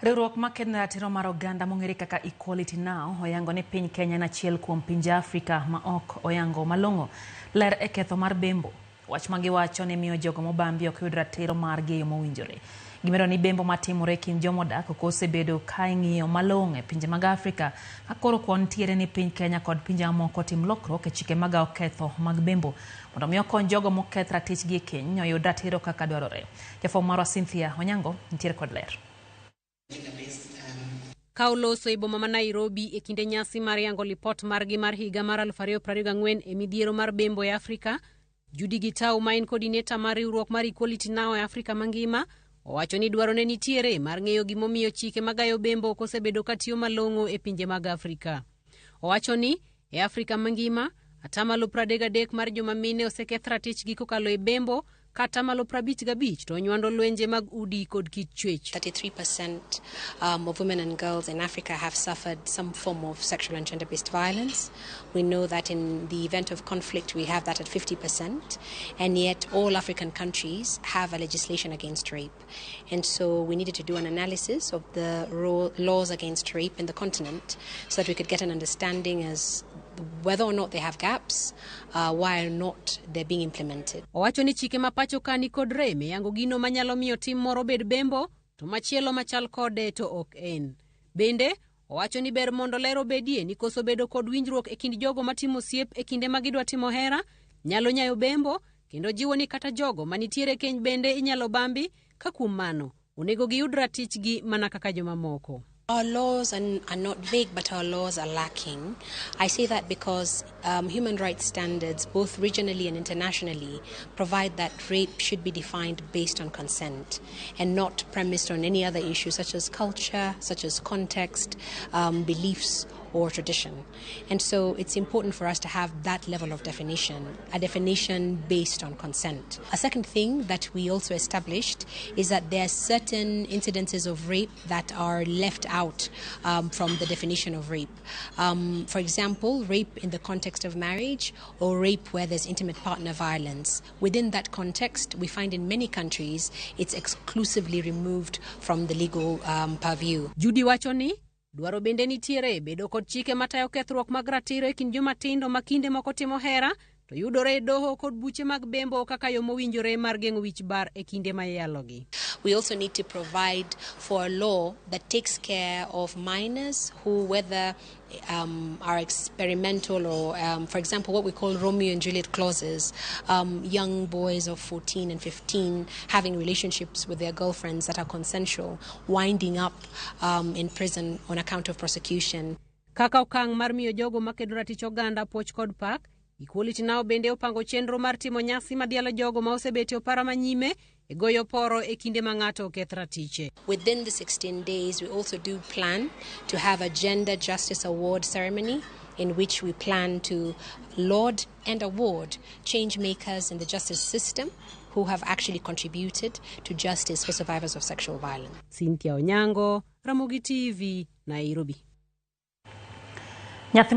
Riwruok makedo ne ratiro mar oganda mong'ere kaka Equality Now oyango ni piny Kenya en achiel kuom pinje Afrika ma ok oyango malong'o ler e ketho mar bembo. Wach ma giwacho ni miyo jogo mobambi ok yud ratiro margi e yo mowinjore. Gimedo ni bembo matimore e kind jomodak ok osebedo ka ing'iyo malong'o e pinje mag Afrika ka koro kwan ntiere ni piny Kenya kod pinje mamoko otim lokruok e chike magawo ketho mag bembo mondo mi okony jogo moketh ratichgi e keny oyud ratiro kaka dwarore. Jafwambo marwa Cynthia Onyango nitiere kod ler. Ka oloso e boma ma Nairobi e kinde nyasi mar yango lipot margi mar higa mar 2024 e midhiero mar bembo e Afrika, Judy Gitau ma en coordinator mar riwruok mar Equality Now e Afrika mangima owacho ni dwaro ne nitiere mar ng'eyo gimomiyo chike magayo bembo ok osebedo ka tiyo malong'o e pinje mag Afrika. Owacho ni e Afrika mangima atamalo 33 mar joma mine oseketh ratichgi kokalo e bembo ka atamalo 55 to onywando lwenje mag udi kod kit chwech. 33% of women and girls in Africa have suffered some form of sexual and gender based violence. We know that in the event of conflict, we have that at 50%, and yet all African countries have a legislation against rape. And so we needed to do an analysis of the laws against rape in the continent so that we could get an understanding as whether or not they have gaps, why or not they're being implemented. Owacho ni chike ma pacho ka ni kod rem e yango gino manyalo miyo tim moro bed bembo to machielo machal kode to ok en. Bende, owacho ni ber mondo ler obedie ni koso bedo kod winjruok e kind jogo matimo osiep e kinde ma gidwa timo hera nyalo nyayo bembo kendo jiwo ni kata jogo manitiere keny bende inyalo bambi ka kuom mano onego giyud ratichgi mana kaka jomamoko. Our laws are not vague, but our laws are lacking. I say that because human rights standards, both regionally and internationally, provide that rape should be defined based on consent and not premised on any other issue such as culture, such as context, beliefs, or tradition. And so it's important for us to have that level of definition, a definition based on consent. A second thing that we also established is that there are certain incidences of rape that are left out from the definition of rape. For example, rape in the context of marriage or rape where there's intimate partner violence. Within that context, we find in many countries it's exclusively removed from the legal purview. Judy wacho ni dwaro bende nitiere bedo kod chike matayo kethruok mag ratiro e kind jomatindo ma kinde moko timo hera to yudore e doho kod buche mag bembo kaka yo mowinjore mar geng'o wich bar e kinde ma iyalogi. We also need to provide for a law that takes care of minors who, whether are experimental or, for example, what we call Romeo and Juliet clauses, young boys of 14 and 15 having relationships with their girlfriends that are consensual, winding up in prison on account of prosecution. Kaka okang' mar miyo jogo makedo ratich oganda puoch kod pak, Equality Now bende opango chenro mar timo nyasi madhialo jogo ma osebet e opara manyime e goyo poro e kinde ma ng'ato oketh ratiche. Within the 16 days, we also do plan to have a Gender Justice Award ceremony in which we plan to laud and award change makers in the justice system who have actually contributed to justice for survivors of sexual violence. Cynthia Onyango, Ramogi TV, Nairobi. Nyathi